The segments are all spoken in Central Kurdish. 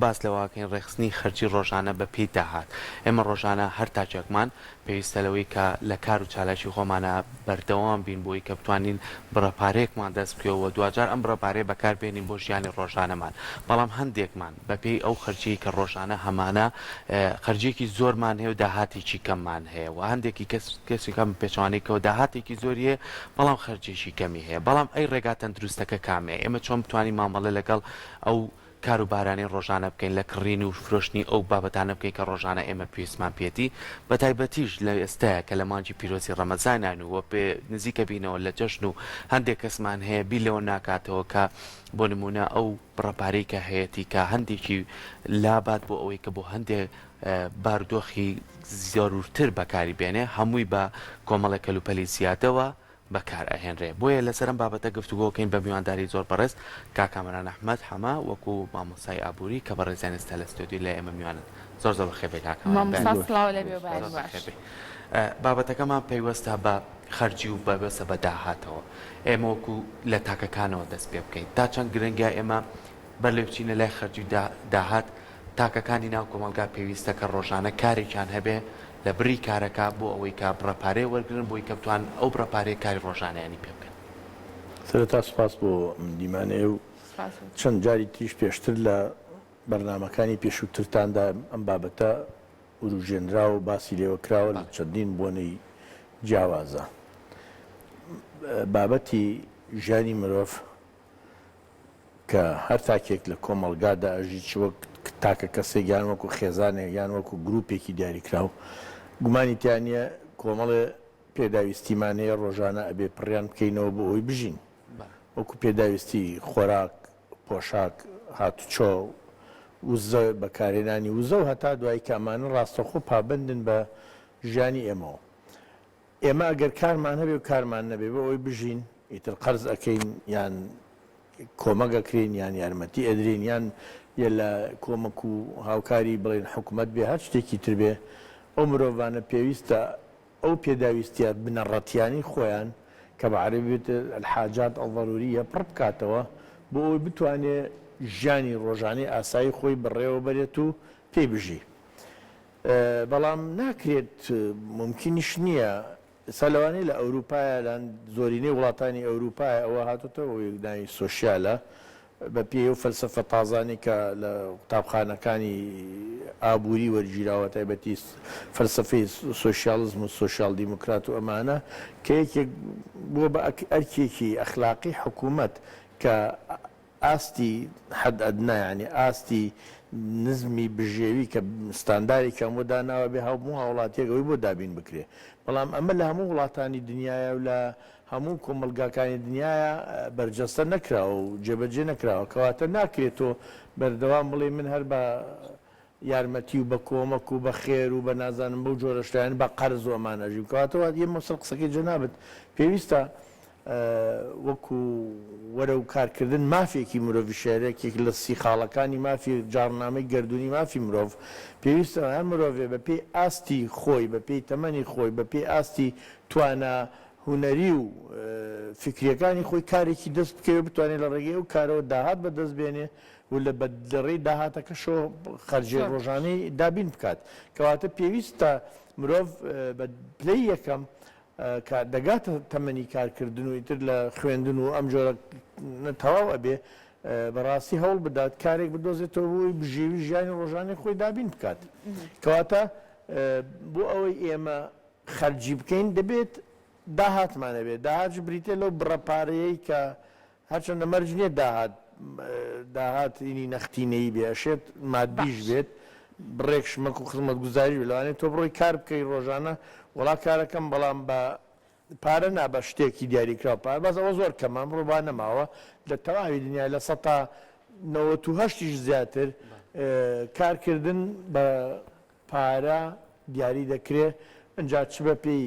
باس لەوەکەین ڕێکخستنی خەرجی ڕۆژانە بە پێی داهات. ئێمە ڕۆژانە هەر تاکێکمان پێویستە لەوەی کە لە کار و چالاکی خۆمانا بەردەوام بین بۆی کە بتوانین بڕە پارەیەکمان دەست بکەوێ و دواجار ئەم بڕە پارەیە بەکار بێنین بۆ ژیانی ڕۆژانەمان بەڵام هەندێکمان بە پێی ئەو خەرجیەی کە ڕۆژانە هەمانە خەرجیەکی زۆرمان هەیە و داهاتێکی کەممان هەیە و هەندێکی کەس کەسێکان بە پێچەوانەی کەوە داهاتێکی زۆری هەیە بەڵام خەرجیەکی کەمی هەیە بەڵام ئەی ڕێگا تەندروستەکە کامەیە ئێمە چۆن بتوانین مامەڵە لەگەڵ ئەو کار و بارانەی ڕۆژانە بکەین، لە کڕین و فرۆشتنی ئەو بابەتانە بکەین کە ڕۆژانە ئێمە پێویستمان پێیەتی، بەتایبەتیش لە ئێستایا کە لە مانگی پیرۆزی ڕەمەزاناین و پێ نزیکە بینەوە لە جەژن و هەندێک کەسمان هەیە بیر لەوە ناکاتەوە کە بۆ نموونە ئەو بڕە پارەی کە هەیەتی کە هەندێکی لابات بۆ ئەوەی کە بۆ هەندێ بارودۆخی زەرورتر بەکاری بێنێ هەمووی بە کۆمەڵێک کەلوپەلی زیادەوە بەکار ئەهێنرێ بۆیە لەسەر ئەم بابەتە گفتوگۆ کەین بە میوانداری زۆر بەڕێز کاک کامەران ئەحمەد حەمە وەکو مامۆستای ئابووری کە بەڕێزیان ئێستا لە ستۆدیۆ لای ئێمە میوانن زۆر زۆر بەخێر بێی کاک کامەران مامۆستا بەیانی سڵاو لێبێ و زۆر بەیانی باش. بەخێر بێی بابەتەکەمان پەیوەستە بە خەرجی و پەیوەستە بە داهاتەوە ئێمە وەکو لە تاکەکانەوە دەست پێ بکەین تا چەند گرنگە ئێمە بەر لەوەی بچینە لای خەرجی و داهات، تاکەکانی ناو کۆمەڵگا پێویستە کە ڕۆژانە کارێکیان هەبێ لە بری کارەکە بۆ ئەوەی کە بڕە پارەیە وەرگرن بۆی کە بتوانن ئەو بڕە پارەیە کاری ڕۆژانەیانی پێ بکەن. سەرەتا سوپاس بۆ ئەم دیمانەیە و چەند جاری تریش پێشتر لە بەرنامەکانی پێشووترتاندا ئەم بابەتە وروژێنراوە و باسی لێوە کراوە لە چەندین بۆنەی جیاوازا. بابەتی ژیانی مرۆڤ کە هەر تاکێک لە کۆمەڵگادا ئەژی چ وەک تاکە کەسێک یان وەکو خێزانێک یان وەکو گروپێکی دیاریکراو گومانی تیا نییە کۆمەڵێ پێداویستیمان هەیە ڕۆژانە ئەبێ پڕیان بکەینەوە بۆ ئەوەی بژین وەکو پێداویستی خۆراک، پۆشاک، هاتوچۆ، وزە، بەکارهێنانی وزە و هەتا دوایی کە ئەمانە ڕاستەوخۆ پابەندن بە ژیانی ئێمەوە. ئێمە ئەگەر کارمان هەبێ و کارمان نەبێ بۆ ئەوەی بژین ئیتر قەرز ئەکەین یان کۆمەک ئەکرێین یان یارمەتی ئەدرێین یان یە لە کۆمەک و هاوکاری بڵێن حکومەت بێ هەر شتێکی تر بێ ئەو مرۆڤانە پێویستە ئەو پێداویستیە بنەڕەتیانەی خۆیان کە بە عەرەبی بێت الحاجات الضروریە پڕ بکاتەوە بۆ ئەوەی بتوانێ ژیانی ڕۆژانەی ئاسایی خۆی بەڕێوە بەرێت و پێی بژی. بەڵام ناکرێت مومکینیش نییە ئێستا لەوانەیە لە ئەوروپایە لان زۆرینەی وڵاتانی ئەوروپایە ئەوە هاتۆتەوە ئەوەی ناوی سۆشیالە بە پێی ئەو فەلسەفە تازانەی کە لە قوتابخانەکانی ئابووری وەرگیراوە تایبەتی فەلسەفەی سۆشیالیزم و سۆشیال دیموکرات و ئەمانە کە یەکێک بووە بە ئەرکێکی ئەخلاقی حکوومەت کە ئاستی حد ادنی یانی ئاستی نزمی بژێوی کە ستاندارێکیان بۆ داناوە بێ هەموو هاوڵاتیەک ئەوەی بۆ دابین بکرێ بەڵام ئەمە لە هەموو وڵاتانی دنیاە و لە هەموو کۆمەڵگاکانی دنیاە بەرجەستە نەکراوە و جێبەجێ نەکراوە کەواتە ناکرێت تۆ بەردەوام بڵێی من هەر بە یارمەتی و بە کۆمەک و بە خێر و بە نازانم بەو جۆرە شتانە بە قەرز و ئەمان ئەژیم کەواتە وا ئێمە سەر قسەکەی جەنابت پێویستە وەکو وەرەو کارکردن مافێکی مرۆڤی شێرێکێک لە سیخاڵەکانی مافی جاڕنامەی گەردوونی مافی مرۆڤ پێویستە هەر مرۆڤێ بە پێی ئاستی خۆی بە پێی تەمەنی خۆی بە پێی ئاستی توانا هونەری و فیکریەکانی خۆی کارێکی دەست بکەوێ بتوانێت لە ڕێگەی ئەو کارەوە داهات بەدەست بێنێ و لە بە لە ڕێی داهاتەکەشەوە خەرجی ڕۆژانەی دابین بکات. کەواتە پێویستە مرۆڤ بە پلەی یەکەم کە دەگاتە تەمەنی کارکردن و ئیتر لە خوێندن و ئەم جۆرە تەواو ئەبێ بەڕاستی هەوڵ بدات کارێک بدۆزێتەوە بۆ ئەوەی بژێوی ژیانی ڕۆژانەی خۆی دابین بکات. کەواتە بۆ ئەوەی ئێمە خەرجی بکەین دەبێت داهاتمان هەبێت، داهاتش بریتیە لەو بڕە پارەیەی کە هەرچەندە مەرج نیە داهات داهات ینی نەختینەیی بێ ئەشێت مادیش باش. بێت بڕێک شمەک و خزمەتگوزاریش بێت لەوانەیە تۆ بڕۆی کار بکەی ڕۆژانە وەڵا کارەکەم بەڵام بە پارە نا بە شتێکی دیاریکراو پارە بەس ئەوە زۆر کەمە ئەمڕۆ با نەماوە لە تەواوی دنیا لە سەتا 98 یش زیاتر کارکردن بە پارە دیاری دەکرێ ئنجا چ بە پێی.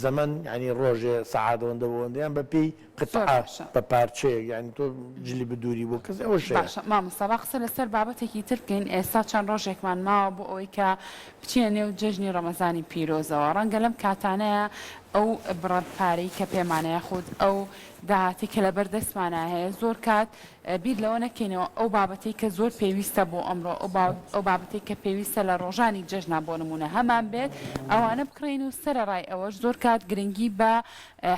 زەمەن یانی ڕۆژێ سەعات ئەوەندە بۆ ئەوەندە یان بە پێی زۆر قتعە باشە. بە پارچەیەک یانی تۆ جلی بدووری بۆ کەس ئەوەش هەیە. باشە مامۆستا با قسە لەسەر بابەتێکی تر بکەین ئێستا چەند ڕۆژێکمان ماوە بۆ ئەوەی کە بچینە نێو جەژنی ڕەمەزانی پیرۆزەوە ڕەنگە لەم کاتانەیا ئەو بڕە پارەی کە پێمانە یاخود ئەو داهاتەی کە لەبەر دەستمانا هەیە زۆر کات بیر لەوە نەکەینەوە ئەو بابەتەی کە زۆر پێویستە بۆ ئەمڕۆ ئەو بابەتەی کە پێویستە لە ڕۆژانی جەژنا بۆ نموونە هەمان بێت ئەوانە بکڕین و سەرەڕای ئەوەش زۆر کات گرنگی بە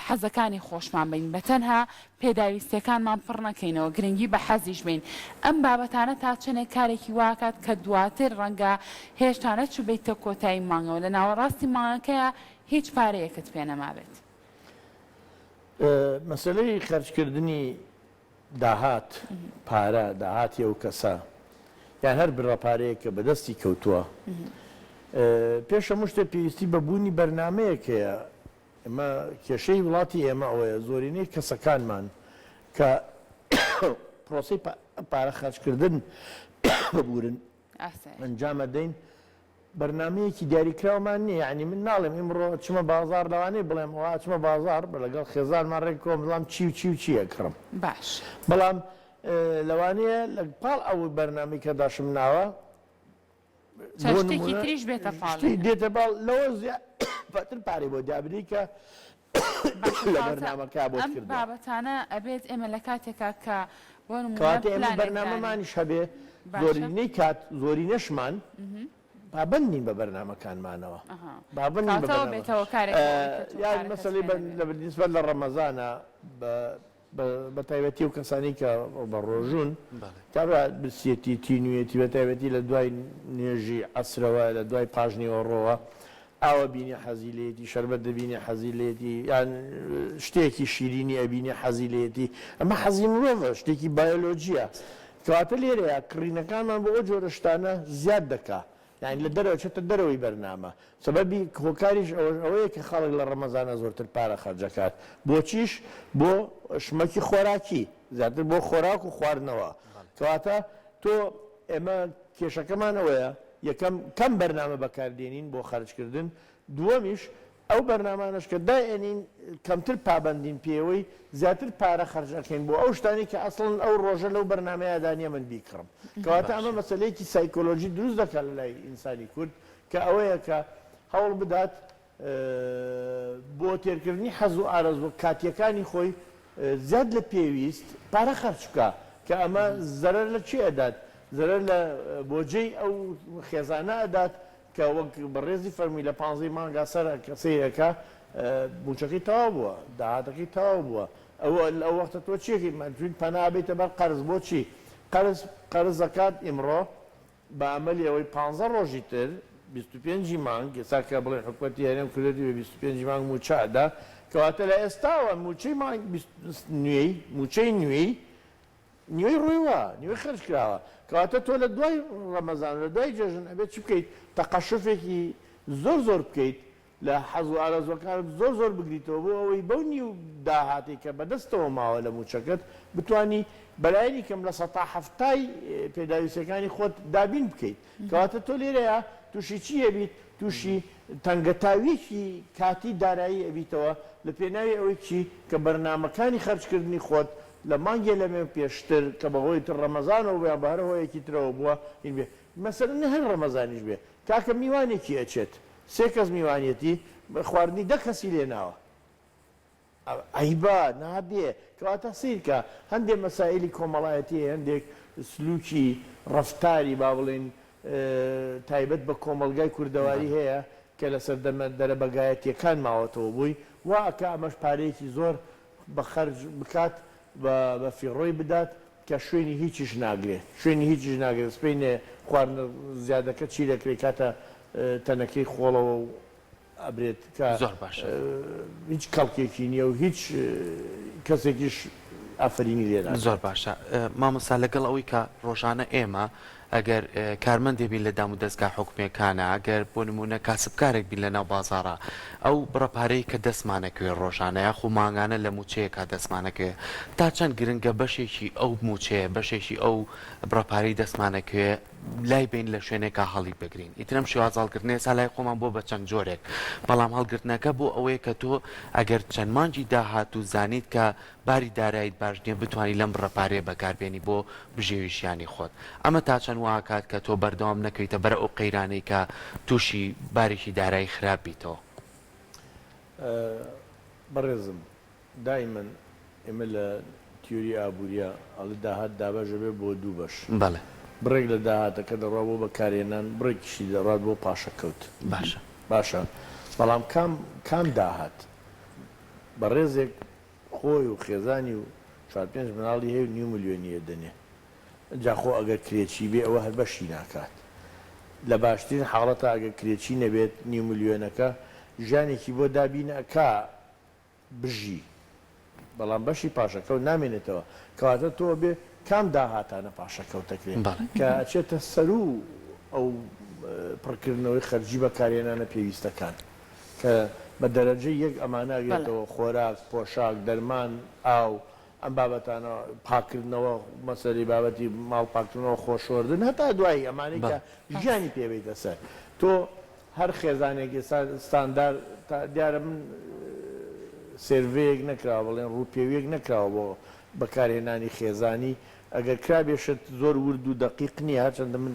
حەزەکانی خۆشمان بەین بە تەنها پێداویستیەکانمان پڕ نەکەینەوە گرنگی بە حەزیش بەین ئەم بابەتانە تا چەنێک کارێکی واکات کە دواتر ڕەنگە هێشتا نەچوبیتە کۆتایی مانگەوە لە ناوەڕاستی مانگەکەیا هیچ پارەیەکت پێ نەمابێت. مەسەلەی خەرجکردنی داهات، پارە، داهاتی ئەو کەسە یان هەر بڕە پارەیەک کە بەدەستی کەوتووە، پێش هەموو شتێک پێویستی بە بوونی بەرنامەیەک هەیە. ئێمە کێشەی وڵاتی ئێمە ئەوەیە زۆرینەی کەسەکانمان کە پرۆسەی پارە خەرجکردن ببورن ئەنجام ئەدەین بەرنامەیەکی دیاریکراومان نییە یانی من ناڵێم ئیمڕۆ ئەچمە بازاڕ لەوانەیە بڵێم ئەوە ئەچمە بازاڕ بە لەگەڵ خێزانمان ڕێک کەوم بڵام چی و چی و چی ئەکڕم باش بەڵام لەوانەیە لە پاڵ ئەو بەرنامەی کە داشم ناوە چەند شتێکی تریش بێتە پاڵ شتی دێتە پاڵ لەوە زیاتر پارەی بۆ دابنێی کە باشە لە کەواتە بەرنامەکە بۆت ئەم کردووە. بابەتانە ئەبێت ئێمە لە کاتێکا کە بۆ نموونە کەواتە ئێمە پلانێک دانێین بەرنامەمانیش هەبێ باشە زۆرینەی کات زۆرینەشمان پابەند نین بە بەرنامەکانمانەوە ئەها پابەند نین بە کەواتە ئەوە بەرنامە بێتە هۆکارێک بۆ ئەوەی کە تۆ یان پارەکەت مەسەلەی پێ بە نەبێ. لە نیسبەت لە ڕەمەزانە بە بە تایبەتی ئەو کەسانەی کە بە ڕۆژوون کابرا برسیەتی تینویەتی بە تایبەتی لە دوای نوێژی عەسرەوە لە دوای پاش نیوەڕۆوە ئاوە بینێ حەزی لێیەتی شەربەت دەبینێ حەزی لێیەتی یان شتێکی شیرینی ئەبینێ حەزی لێیەتی ئەمە حەزی مرۆڤە شتێکی بایۆلۆجیە کەواتە لێرەیە کڕینەکانمان بۆ ئەو جۆرە شتانە زیاد دەکا یانی لە دەرەوە چێتە دەرەوەی بەرنامە سەبەبی هۆکاریش ئەوەش ئەوەیە کە خەڵک لە ڕەمەزانا زۆرتر پارە خەرج ئەکات بۆچیش بۆ شمەکی خۆراکی زیاتر بۆ خۆراک و خواردنەوە کەواتە تۆ ئێمە کێشەکەمان ئەوەیە یەکەم کەم بەرنامە بەکار دێنین بۆ خەرج کردن دووەمیش ئەو بەرنامانەش کە دایئەنین کەمتر پابەندین پێوەی زیاتر پارە خەرج ئەکەین بۆ ئەو شتانەی کە ئەسڵەن ئەو ڕۆژە لەو بەرنامەیەدا نیە من بیکڕم کەواتە ئەمە باشە. مەسەلەیەکی سایکۆلۆژی دروست دەکات لە لای ئینسانی کورد کە ئەوەیە کە هەوڵ بدات بۆ تێرکردنی حەز و ئارەزووە کاتییەکانی خۆی زیاد لە پێویست پارە خەرج بکا کە ئەمە زەرەر لە کێ ئەدات؟ زەرەر لە بۆجەی ئەو خێزانە ئەدات کە وەک بەڕێزی فەرمووی لە پانزەی مانگا سەر کە سەیر ئەکا مووچەکەی تەواو بووە داهاتەکەی تەواو بووە ئەوە ئەو وەختە تۆ چی ئەکەی مەجبوری پەنا ئەبەیتە بەر قەرز بۆچی قەرز قەرز ئەکات ئیمڕۆ بە ئەمەلی ئەوەی پانزە ڕۆژی تر 25 ی مانگ ئێستا کە بڵێن حکومەتی هەرێم کردوێتی بە 25 ی مانگ مووچە ئەدا کەواتە لە ئێستاوە مووچەی مانگ نوێی مووچەی نوێی نیوەی ڕۆیوە، نیوەی خەرج کراوە، کەواتە تۆ لە دوای ڕەمەزان و لە دوای جەژن ئەبێت چ بکەیت؟ تەقەشوفێکی زۆر زۆر بکەیت، لە حەز و ئارەزووەکانت زۆر زۆر بگریتەوە بۆ ئەوەی بەو نیو داهاتەی کە بەدەستەوە ماوە لە مووچەکەت بتوانی بەلایەنی کەم لە سەتا حەفتای پێداویستیەکانی خۆت دابین بکەیت. کەواتە تۆ لێرەیا تووشی چی ئەبیت؟ تووشی تەنگەتاویەکی کاتی دارایی ئەبیتەوە لە پێناوی ئەوەی چی؟ کە بەرنامەکانی خەرجکردنی خۆت لە مانگێ لەمێ پێشتر کە بە هۆی تر ڕەمەزانەوە بوو یان بە هەر هۆیەکی ترەوە بووە هین بێ مەسەلەن نە هەر ڕەمەزانیش بێ کاکە میوانێکی ئەچێت سێ کەس میوانیەتی خواردنی دە کەسی لێ ناوە عەیبە نابێ کەواتە سەیرکە هەندێ مەسائیلی کۆمەڵایەتی هەیە هەندێک سلوکی ڕەفتاری با بڵێین تایبەت بە کۆمەڵگای کوردەواری هەیە کە لە سەردەمە دەرەبەگایەتیەکان ماوەتەوە بۆی وا ئەکا ئەمەش پارەیەکی زۆر بە خەرج بکات و بە فیڕۆی بدات کە شوێنی هیچیش ناگرێت شوێنی هیچیش ناگرێت سبەینێ خواردنە زیادەکە چی دەکرێت کاتە تەنەکەی خۆڵەوە و ئەبرێت کە زۆر باشە. هیچ کەڵکێکی نییە و هیچ کەسێکیش ئافەرینی لێ ناکات. زۆر باشە مامۆستا لەگەڵ ئەوەی کە ڕۆژانە ئێمە. ئەگەر کارمەندێ بین لە دامودەزگا حکومیەکانا، ئەگەر بۆ نموونە کاسبکارێک بین لە ناو بازاڕا، ئەو بڕە پارەی کە دەستمانەکەوێ ڕۆژانە یاخو مانگانە لە مووچەیەکا دەستمانەکەوێ، تا چەند گرنگە بەشێکی ئەو مووچەیە، بەشێکی ئەو بڕە پارەی دەستمانەکەوێ لای بەین لە شوێنێکا هەڵی بگرین. ئیتر ئەم شێواز هەڵگرتنە ئێستا لای خۆمان بووە بە چەند جۆرێک، بەڵام هەڵگرتنەکە بۆ ئەوەیە کە تۆ ئەگەر چەند مانگی داهاتوو زانیت کە باری دارایت باش نیە بتوانی لەم بڕە پارەیە بەکار بێنی بۆ بژێوی ژیانی خۆت ئەمە تا چەند وا ئەکات کە تۆ بەردەوام نەکەویتە بەر ئەو قەیرانەی کە توشی بارێکی دارایی خراپ بیتەوە. بەڕێزم دائیمەن ئێمە لە تیۆری ئابووریا ئەڵێ داهات دابەش ئەبێ بۆ دوو بەش بەڵێ. بڕێک لە داهاتەکە دەڕوا بۆ بەکارهێنان بڕێکیشی دەڕات بۆ پاشەکەوت. باشە. باشە بەڵام کام کام داهات؟ بەڕێزێک خۆی و خێزانی و چوار پێنج مناڵی هەیە و نیو ملیۆنی ئەدەنێ جا خۆ ئەگەر کرێچی بێ ئەوە هەر بەشی ناکات لە باشترین حاڵەتا ئەگەر کرێچی نەبێت نیو ملیۆنەکە ژیانێکی بۆ دابین ئەکا بژی بەڵام بەشی پاشەکەوت نامێنێتەوە کەواتە تۆ ئەبێ کام داهاتانە پاشەکەوت ئەکرێ کە ئەچێتە سەروو ئەو پڕکردنەوەی خەرجی بەکارهێنانە پێویستەکان. کە بە دەرەجەی یەک ئەمانە ئەگرێتەوە، خۆراک، پۆشاک، دەرمان، ئاو، ئەم بابەتانە، پاککردنەوە، مەسەلەی بابەتی ماڵ پاککردنەوە، خۆشۆردن، هەتا دوایی ئەمانەی کە ژیانی پێ بەیتە سەر. تۆ هەر خێزانێک ئێستا ستاندار تا دیارە من سێرڤەیەک نەکراوە بڵێن ڕووپێویەک نەکراوە بۆ بەکارهێنانی خێزانی، ئەگەر کرابێشت زۆر ورد و دەقیق نییە، هەرچەندە من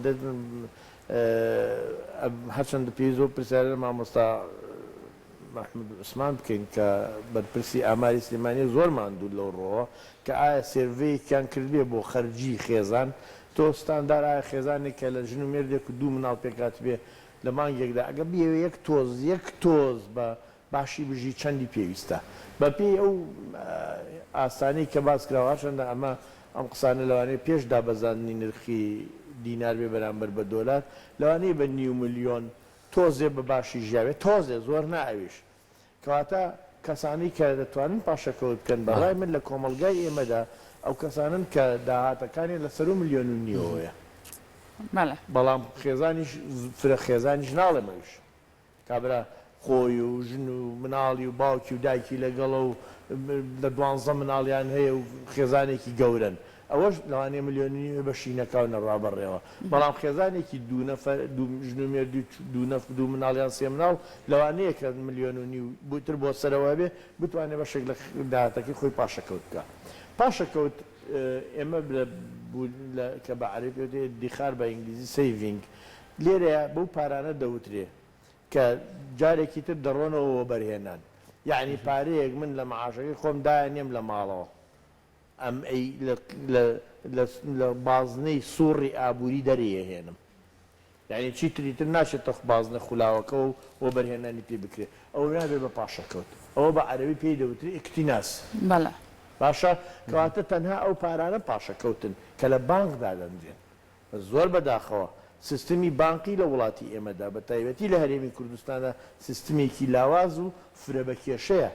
هەرچەندە پێویست بەو پرسیارە لە مامۆستا مەحمود عوسمان بکەین کە بەرپرسی ئاماری سلێمانیە زۆر ماندوون لەو ڕۆوە کە ئایا سێرڤەیەکیان کردبێ بۆ خەرجی خێزان تۆ ستاندار ئایا خێزانێک کە لە ژن و مێردێک و دوو مناڵ پێکهاتبێ لە مانگێکدا ئەگە بیەوێ یەک تۆز یەک تۆز بە باشی بژی چەندی پێویستە؟ بە پێی ئەو ئاستانەی کە باس کراوە، هەرچەندە ئەمە ئەم قسانە لەوانەیە پێش دابەزاندنی نرخی دینار بێ بەرامبەر بە دۆلار، لەوانەیە بە نیو ملیۆن تۆزێ بە باشی ژیابێ، تۆزێ، زۆر نا ئەویش. کەواتە کەسانەی کە دەتوانن پاشەکەوت بکەن، بە ڕای من لە کۆمەڵگای ئێمەدا ئەو کەسانەن کە داهاتەکانیان لە سەروو ملیۆن و نیوەوەیە. بەڵام خێزانیش فرە خێزانیش ناڵێم ئەویش. کابرا خۆی و ژن و مناڵی و باوکی و دایکی لەگەڵە و لە دوانزە مناڵیان هەیە و خێزانێکی گەورەن ئەوەش لەوانەیە ملیۆن و نیوێ بەشی نەکا و نەڕوا بەڕێوە بەڵام خێزانێکی دوو نەفەر دوو ژن و مێرد و دوو نەف دوو مناڵ یان سێ مناڵ لەوانەیە کە ملیۆن و نیو تر بۆ سەرەوە هەبێ بتوانێ بەشێک لە داهاتەکەی خۆی پاشەکەوت بکا پاشەکەوت ئێمە لە کە بە عەرەبی پێ وترێ ادخار بە ئینگلیزی saving لێرەیا بەو پارانە دەوترێ کە جارێکی تر دەڕۆنەوە وەبەرهێنان. یەعنی پارەیەک من لە معاشەکەی خۆم دایەنێم لە ماڵەوە ئەم ئەی لە لە لە لە بازنەی سوڕی ئابووری دەریەهێنم. یەعنی چیتر ئیتر ناچێتە بازنە خولاوەکەوە و وەبەرهێنانی پێ بکرێ. ئەوە نابێ بە پاشەکەوت. ئەوە بە عەرەبی پێی دەوترێ اکتناز. بەڵێ. باشە کەواتە تەنها ئەو پارانە پاشەکەوتن کە لە بانق دادەنرێن. بەس زۆر بەداخەوە سیستمی بانقی لە وڵاتی ئێمەدا بە تایبەتی لە هەرێمی کوردستاندا سیستمێکی لاواز و فرە بە کێشەیە.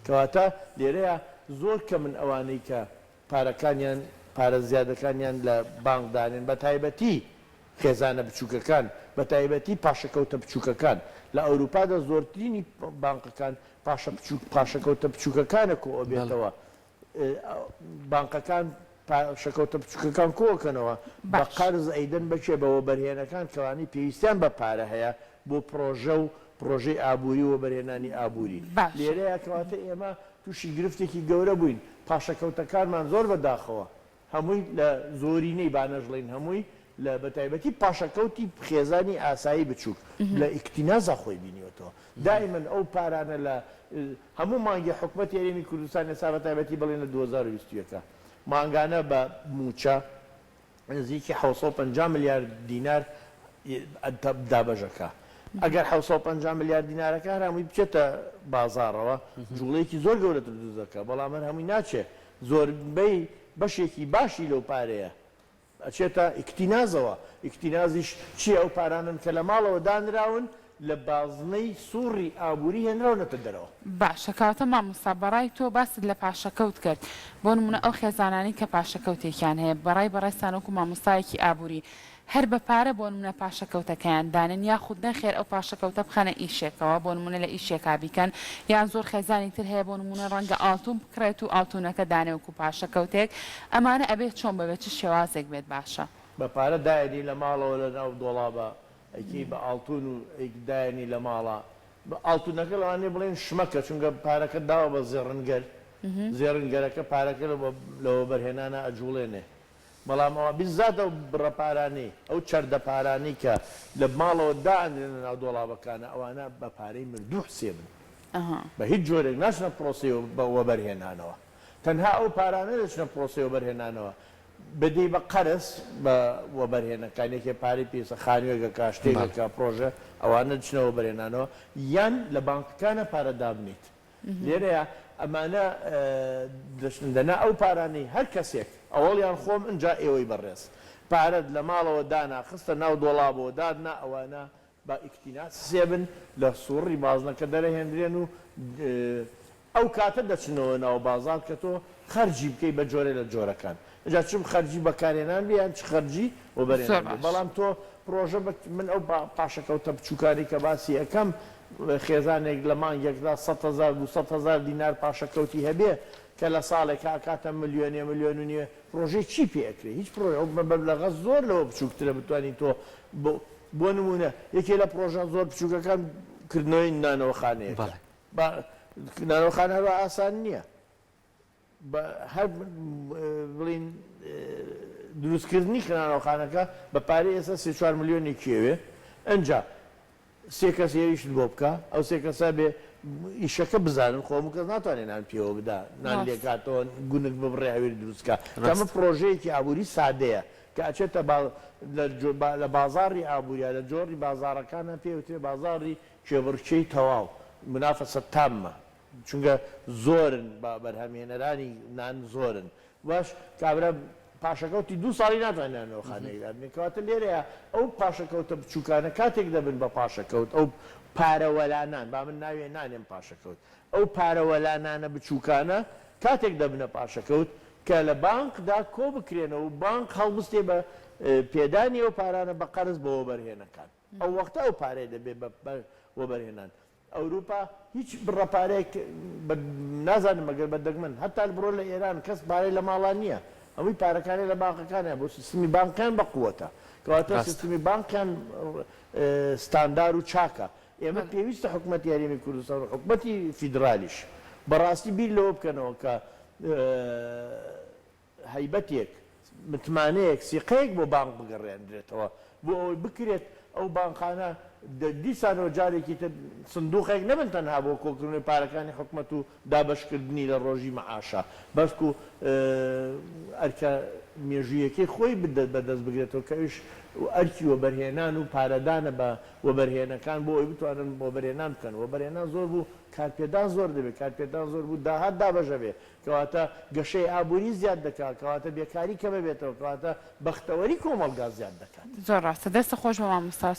کەواتە لێرەیا زۆر کەمن ئەوانەی کە پارەکانیان پارە زیادەکانیان لە بانق دانێن بە تایبەتی خێزانە بچووکەکان بە تایبەتی پاشەکەوتە بچووکەکان. لە ئەوروپادا زۆرترینی بانقەکان پاشە بچووک پاشەکەوتە بچووکەکانە کۆئەبێتەوە. بانقەکان پاشەکەوتە بچوکەکان کۆکەنەوە بە قەرز ئەیدەن بە کێ؟ بە وەبەرهێنەکان کەوانەی پێویستیان بە پارە هەیە بۆ پڕۆژە و پڕۆژەی ئابووری و وەبەرهێنانی ئابووری. لێرەیە کەواتە ئێمە تووشی گرفتێکی گەورە بووین پاشەکەوتەکانمان زۆر بە داخەوە هەمووی لە زۆرینەی با نەشڵێین هەمووی لە بەتایبەتی پاشەکەوتی خێزانی ئاسایی بچووک لە ئیکتینازا خۆی بینیوەتەوە دائیمەن ئەو پارانە لە هەموو مانگێ حکومەتی هەرێمی کوردستان ئێستا بەتایبەتی بڵێن لە 2021 مانگانە بە مووچە نزیکی 750 ملیار دینار دابەشەکە ئەگەر 750 ملیار دینارەکە هەر هەمووی بچێتە بازاڕەوە جوڵەیەکی زۆر گەورەتر دروست دەکات بەڵام هەر هەمووی ناچێت زۆربەی بەشێکی باشی لەو پارەیە ئەچێتە ئیکتینازەوە، ئیکتینازیش چیە ئەو پارانەن کە لە ماڵەوە دانراون لە بازنەی سوڕی ئابوری هێنراونەتە دەرەوە. باشە کەواتە مامۆستا بەڕای تۆ باست لە پاشەکەوت کرد بۆ نمونە ئەو خێزانانەی کە پاشەکەوتێکیان هەیە بەڕای بەڕێزتان وەکو مامۆستایەکی ئابوری. هەر بە پارە بۆ نمونە پاشەکەوتەکەیان دانێن یاخود نەخێر ئەو پاشەکەوتە بخەنە ئیشێکەوە بۆ نمونە لە ئیشێکا بیکەن یان زۆر خێزانی تر هەیە بۆ نمونە ڕەنگە ئاڵتون بکڕێت و ئاڵتونەکە دانێ وەکو پاشەکەوتێک ئەمانە ئەبێت چۆن بەبێت چ شێوازێک بێت باشە؟ بە پارە دایەنی لە ماڵەوە لە ناو دۆڵابا ئەیکەی بە ئاڵتون و ئەی دایەنی لە ماڵا بە ئاڵتونەکە لەوانەیە بڵێن شمەکە چونکە پارەکەت داوە بە زێڕنگەر زێڕنگەرەکە پارەکە لە وەبەرهێنانا ئەجوڵێنێ بەڵام ئەوە بیزات ئەو بڕە پارانەی، ئەو چەردە پارانەی کە لە ماڵەوە دائەنرێنە ناو دۆڵابەکانە، ئەوانە بە پارەی مردوو حسێبن. بە هیچ جۆرێک ناچنە پرۆسەی وەبەرهێنانەوە. تەنها ئەو پارانە دەچنە پرۆسەی وەبەرهێنانەوە. بدەی بە قەرز بە وەبەرهێنەکان، یەکێ پارەی پێویستە خانووێک ئەکا، شتێک ئەکا، پرۆژە، ئەوانە دەچنە وەبەرهێنانەوە. یان لە بانقەکانە پارە دابنێیت. لێرەیا ئەمانە دەچن دەنا ئەو پارانەی هەر کەسێک ئەوەڵیان خۆم ئنجا ئێوەی بەڕێز پارەت لە ماڵەوە دانا خستە ناو دۆڵابەوە دادنا ئەوانە با ئیکتیناس سێبن لە سوڕی بازنەکە دەرەهێندرێن و ئەو کاتە دەچنەوە ناو بازاڕ کە تۆ خەرجی بکەی بە جۆرێ لە جۆرەکان جا چ خەرجی بەکارهێنان بێ یان چ خەرجی زۆر وەبەرهێنان بێ باش. بەڵام تۆ پرۆژە بە من ئەو پاشەکەوتە بچوکانەی کە باسی ئەکەم خێزانێک لە مانگێکدا 100 هەزار 200 هەزار دینار پاشەکەوتی هەبێ کە لە ساڵێکا ئەکاتە ملیۆنێ ملیۆن و نیوێ پرۆژەی چی پێ ئەکرێ هیچ پرۆژە ئەو مەبلەغە زۆر لەوە بچوکترە بتوانی تۆ بۆ بۆ نمونە یەکێ لە پرۆژە زۆر بچوکەکان کردنەوەی نانەوەخانەیەکە بەڵێ. با نانەوەخانە هەروا ئاسان نییە بە هەر بڵێین دروستکردنی نانەوەخانەکە بە پارەی ئێستا سێ چوار ملیۆنێکی ئەوێ ئنجا سێ کەس ئیشت بۆ بکا ئەو سێ کەسە بێ ئیشەکە بزانن خۆ هەموو کەس ناتوانێ نان پێوە بدا نان ڕاست. لێکاتەوە گونک ببڕێ هەویر دروست کا کە ئەمە ڕاست. پڕۆژەیەکی ئابووری سادەیە کە ئەچێتە با لە جۆ با لە بازاڕی ئابووریا لە جۆری بازاڕەکانا پێی ئەوترێ بازاڕی کێبڕکێی تەواو، منافسە تامە، چونکە زۆرن بەرهەمهێنەرانی نان زۆرن باش کابرا پاشەکەوتی دوو ساڵی ناتوانێت نانەوەخانەیەک دابنێت کەواتە لێرەیە ئەو پاشەکەوتە بچووکانە کاتێک دەبن بە پاشەکەوت ئەو پارە وەلانان با من ناوێ نانێم پاشەکەوت ئەو پارە وەلانانە بچووکانە کاتێک دەبنە پاشەکەوت کە لە بانقدا کۆ بکرێنەوە و بانق هەڵبستێ بە پێدانی ئەو پارانە بە قەرز بۆ وەبەرهێنەکان ئەو وەختە ئەو پارەیە دەبێ بە وەبەرهێنان. ئەوروپا هیچ بڕە پارەیەک بە نازانم مەگەر بە دەگمەن هەتا بڕۆ لە ئێران کەس پارەی لە ماڵان نییە هەمووی پارەکانی لە بانقەکانە بۆ سیستمی بانقیان بە قوەتە کەواتە ڕاستە. سیستمی بانقیان ستاندار و چاکە ئێمە بەڵێ. پێویستە حکومەتی هەرێمی کوردستان و حکومەتی فیدرالیش بەڕاستی بیر لەوە بکەنەوە کە هەیبەتێک، متمانەیەک، سیقەیەک بۆ بانق بگەڕێندرێتەوە، بۆ ئەوەی بکرێت ئەو بانقانە دیسانەوە جارێکی تر سندوقێک نەبن تەنها بۆ کۆکردنەوەی پارەکانی حکومەت و دابەشکردنی لە ڕۆژی مەعاشا، بەڵکو ئەرکە مێژوویەکەی خۆی بەدەست بگرێتەوە کە ئەویش ئەرکی وەبەرهێنان و پارەدانە بە وەبەرهێنەکان بۆ ئەوەی بتوانن وەبەرهێنان بکەن. وەبەرهێنان زۆر بوو کارپێدان زۆر دەبێت، کارپێدان زۆر بوو داهات دابەش ئەبێت، کەواتە گەشەی ئابووری زیاد دەکات، کەواتە بێکاری کەمەبێتەوە، کەواتە بەختەوەری کۆمەڵگا زیاد دەکات. زۆر ڕاستە دەستت خۆش بێ مامۆستا.